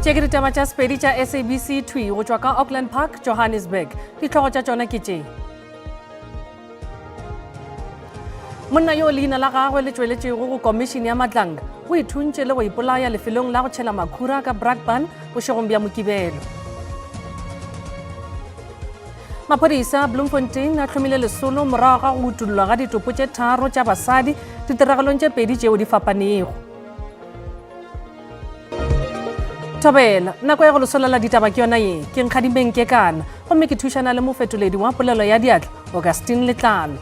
Tše ke ditaba tša Sepedi tša SABC thwi go tšwa ka Auckland Park, Johannesburg. Dihlogo tša tšona ke tše. Monna yo leina la gagwe le tšweletšego go komišene ya Matlanga o ithuntše le go ipolaya lefelong la go tšhela makhura ka Brakpan bošegong bja Mokibelo. Maphodisa a Bloemfontein a hlomile lesolo morago ga go utollwa ga ditopo tše tharo tša basadi ditiragalong tše pedi tšeo di fapanego. Thobela, nako ya go lesolela ditaba ke yona ye. Ke Nkgadimeng Kekana gomme ke thušana le mofetoledi wa polelo ya diatla Augustine Letlalo.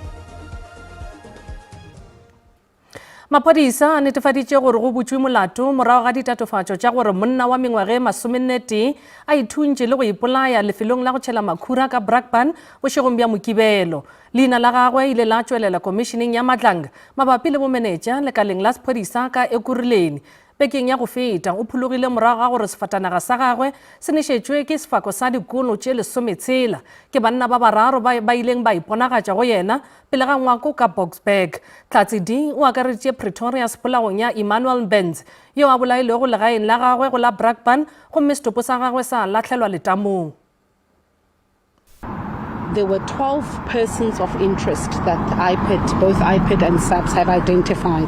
Maphodisa a netefaditše gore go butšwe molato morago ga ditatofatšo tša gore monna wa mengwaga e masomennetee a ithuntše le go ipolaya lefelong la go tšhela makhura ka Brakpan bošegong bja Mokibelo. Leina la gagwe ile la tšwelela komišeneng ya Madlanga mabapi le bomenetša lekaleng la sephodisa ka Ekurhuleni. Bekeng ya go feta, o phologile morago ga gore sefatanaga sa gagwe se nešetšwe ke sefako sa dikolo tše lesometshela ke banna ba bararo ba ba ileng ba iponagatša go yena pele ga ngwako ka Boksburg. Tlatse D o akareditše Pretorius polaong ya Emmanuel Mbenz yo a bolailwego legaeng la gagwe go la Brakpan gomme setopo sa gagwe sa lahlelwa letamong. There were 12 persons of interest that IPID, both IPID and SAPS have identified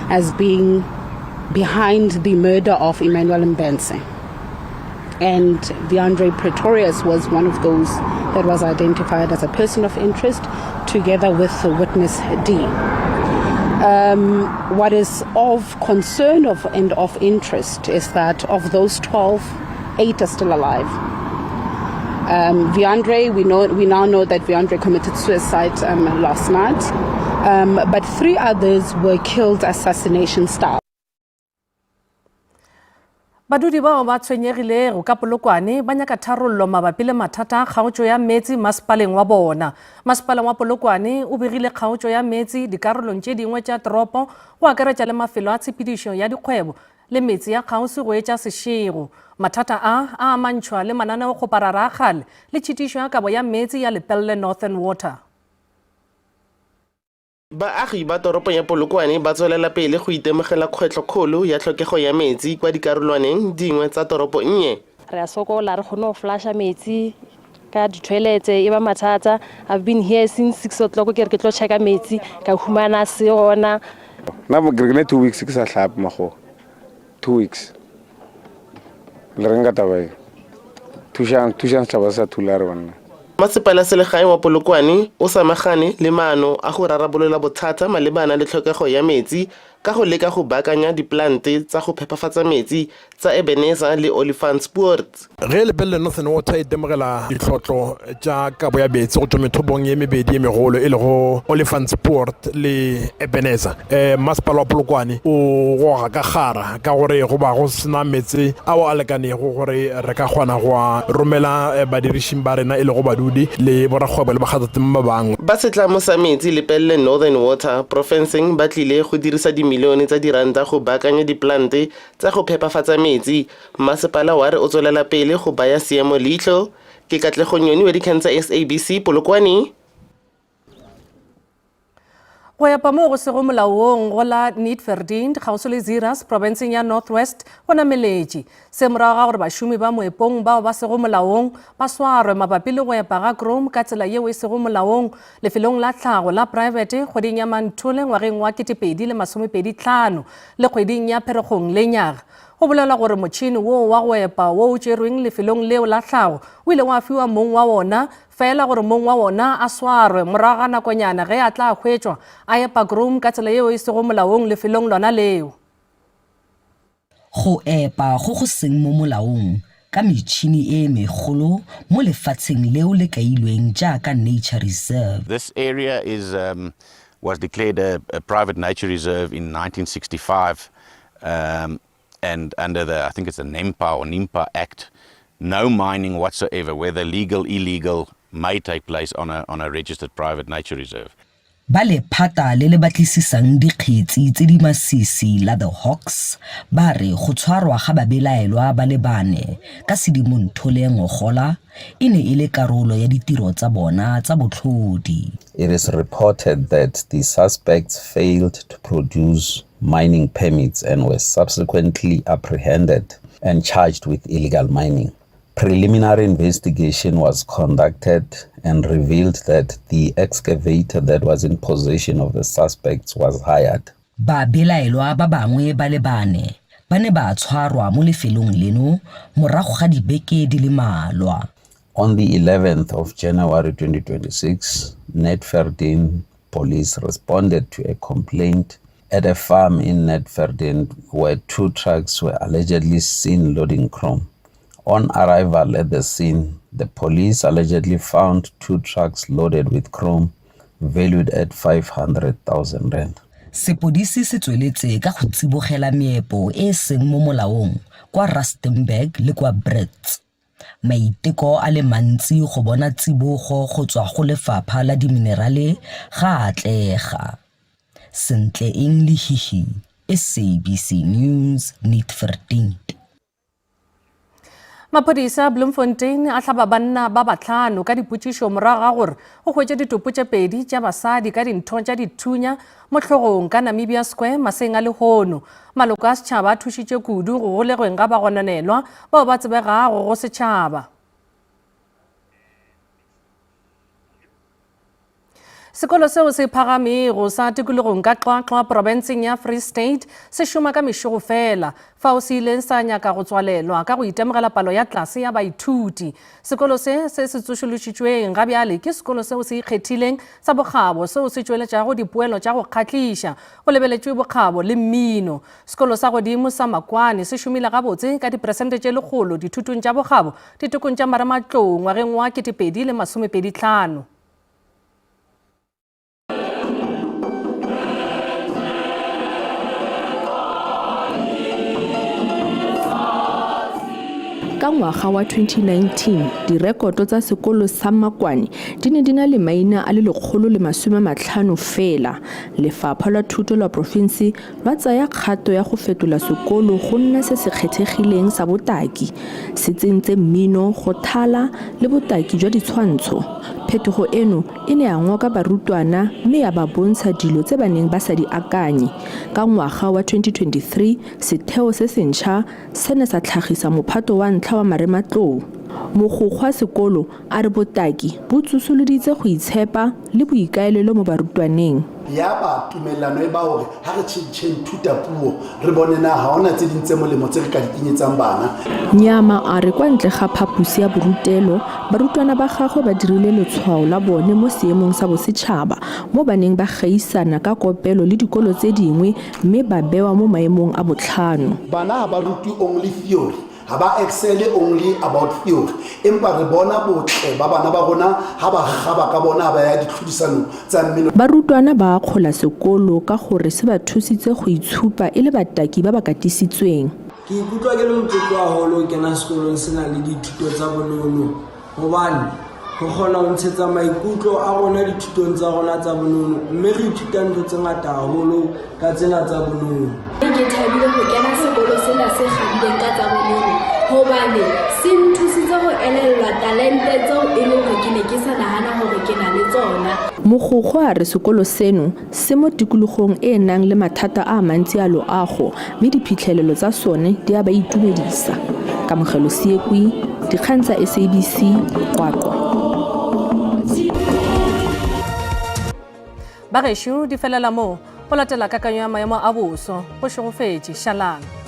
as being behind the murder of Emmanuel Mbense. And Wiandre Pretorius was one of those that was identified as a person of interest together with the witness D. Um, what is of concern of and of interest is that of those 12, eight are still alive. Um, Wiandre, we know we now know that Wiandre committed suicide um, last night, um, but three others were killed assassination style. Badudi bao ba tshwenyegilego ka Polokwane ba nyaka tharollo mabapi le mathata a kgaotšo ya meetse masepaleng wa bona. Masepala wa Polokwane o begile kgaotšo ya meetse dikarolong tše dingwe tša toropo go akaretša le mafelo a tshepedišo ya dikgwebo le metse ya kgauswi go etša sešego. Mathata a a amantšhwa le mananeokgoparara a kgale le tšhitišo ya kabo ya meetse ya Lepelle Northern Water. Baagi ba toropo ya Polokwane ba tswelela pele go itemogela kgwetlho kgolo ya tlhokego ya metsi kwa dikarolwaneng dingwe tsa toropo nnye. Re a sokola, re kgone go flasha metsi ka di-toilets e ba mathata. I've been here since 6 o'clock ke re ke tlo checka metsi ka humana se gona. Nna ke re ke ne 2 weeks ke sa hlape makgowa 2 weeks le reng ka taba e thušang thušang setšhaba se sa thulare banna. Masepala selegae wa Polokwane o samagane le maano a go rarabolola bothata malebana le tlhokego ya metsi ka go leka go baakanya diplante tsa go phepafatsa metsi tsa Ebenezer le Olifantspoort. Ge Lepelle Northern Water e itemogela ditlhotlo tša kabo ya meetse go tšwa methopong ye mebedi ye megolo e lego Olifantspoort le Ebenezer, Masepala wa Polokwane o goga ka kgara ka gore go ba go se na meetse ao a lekanego gore re ka kgona go a romela badirišing ba rena e lego badudi le borakgwebo le bakgathatema ba bangwe. Ba setlamo sa metsi Lepelle Northern Water profenseng ba tlile go dirisa dimilione tsa diranta go baakanya diplante tsa go phepafatsa metsi. Masepala wa re o tswelela pele go baya seemo leitlho. Ke Katlego Nyoni wa dikgang tsa SABC, Polokwane. Go epa moo go sego molaong go la Nietverdiend kgauswi le Zeerust profenseng ya North West go nameletše. Se morago ga gore bašomi ba moepong bao ba sego molaong ba swarwe mabapi le go epa ga chrome ka tsela yeo e sego molaong lefelong la tlhago la praebete kgweding ya Manthole ngwageng wa 2025 le kgweding ya Pherekgong lenyaga. Go bolelwa gore motšhene woo wa go epa wo o tšerweng lefelong leo la tlhago o ile wa fiwa mong wa wona feela gore mong wa wona a swarwe morago ga nakonyana ge a tla hwetšwa a epa chrome ka tsela yeo e sego molaong lefelong lona leo. Go epa go go seng mo molaong ka metšhini e megolo mo lefatsheng leo le kailweng jaaka nature reserve. This area is um, was declared a, a private nature reserve in 1965 um, and under the, I think it's the NEMPA or NIMPA Act, no mining whatsoever, whether legal, illegal, may take place on a, on a registered private nature reserve. Ba lephata le le batlisisang dikgetsi tse di masisi la The Hawks ba re go tshwarwa ga babelaelwa ba le bane ka Sedimonthole ngogola e ne e le karolo ya ditiro tsa bona tsa botlhodi. It is reported that the suspects failed to produce mining permits and were subsequently apprehended. and charged with illegal mining. Preliminary investigation was conducted and revealed that the excavator that was in possession of the suspects was hired. Babelaelwa ba bangwe ba le bane ba ne ba tshwarwa mo lefelong leno morago ga dibeke di le mmalwa. On the 11th of January 2026, Netferdin police responded to a complaint at a farm in Netferdin where two trucks were allegedly seen loading chrome. On arrival at the scene, the police allegedly found two trucks loaded with chrome valued at 500,000 rand. Sepodisi se tsweletse ka go tsibogela meepo e e seng mo molaong kwa Rustenburg le kwa Brits. Maiteko a le mantsi go bona tsibogo go tswa go Lefapha la Diminerale ga a atlega. Sentle Eng Lehihi, SABC News, Nitverdiend. Maphodisa a Bloemfontein a hlaba banna ba bahlano ka dipotšišo morago ga gore go hwetše ditopo tše pedi tša basadi ka dintho tša dithunya mo hlogong ka Namibia Square maseng a lehono. Maloko a setšhaba a thušitše kudu go golegweng ga bagononelwa bao ba tsebegago go setšhaba. Sekolo seo se phagamego sa tikologong ka Qwaqwa profenseng ya Free State se šoma ka mešogo fela, fao se ileng sa nyaka go tswalelwa ka go itemogela palo ya tlase ya baithuti. Sekolo se se se tsošološitšweng ga bjale ke sekolo seo se ikgethileng sa bokgabo seo se tšweletšago dipoelo tša go kgahliša go lebeletšwe bokgabo le mmino. Sekolo sa godimo sa Makwane se šomile gabotse ka diperesente tše lekgolo dithutong tša bokgabo ditekong tša marematlou ngwageng wa 2025. Ka ngwaga wa 2019, direkoto tsa sekolo sa Makwane di ne di na le maina a le 150 fela. Lefapha la Thuto la porofense lwa tsaya kgato ya go fetola sekolo go nna se se kgethegileng sa botaki, se tsentse mmino, go thala le botaki jwa ditshwantsho. Phetogo eno e ne ya ngoka barutwana mme ya ba bontsha dilo tse ba neng ba sa di akanye. Ka ngwaga wa 2023, setheo se sentšha se ne sa tlhagisa mophato wa ntlha wa marematlou. Mogokgo wa sekolo a re botaki bo tsosoloditse go itshepa le boikaelelo mo barutwaneng. Yaba tumellano e ba hore ha re tjhentjheng thutapuo re bone na ha hona tse ding tse molemo tse re ka di kenyetsang bana. Nyama a re kwa ntle ga phaposi ya borutelo, barutwana ba gagwe ba dirile letshwao la bone mo seemong sa bosetšhaba mo ba neng ba gaisana ka kopelo le dikolo tse dingwe mme ba bewa mo maemong a botlhano. Bana ha ba rutwe only theory, ga ba excele only about theory, empa re bona botle ba bana ba rona ha ba kgaba ka bona ha ba ya ditlhodisanong tsa mmino. Barutwana ba akgola sekolo ka gore se ba thusitse go itshupa e le bataki ba ba katisitsweng. Ke ikutlwa ke le motlotlo haholo ho kena sekolong sena le dithuto tsa bonono hobane re kgona ho ntshetsa maikutlo a rona dithutong tsa rona tsa bonono mme re ithuta ntho tse ngata haholo ka tsena tsa bonono. Ke thabile ho kena sekolo sena se kgabileng ka tsa bonono hobane se nthusitse ho elellwa talente tseo e leng hore ke ne ke sa nahana hore ke na le tsona. Mogokgo a re sekolo seno se mo tikologong e e nang le mathata a mantsi a loago mme diphitlhelelo tsa sone di a ba itumedisa. Kamogelo Seekwi, Dikgang tsa SABC, Qwaqwa. Bagešo di felela moo go latela kakanyo ya maemo a boso go šegofetše šalang.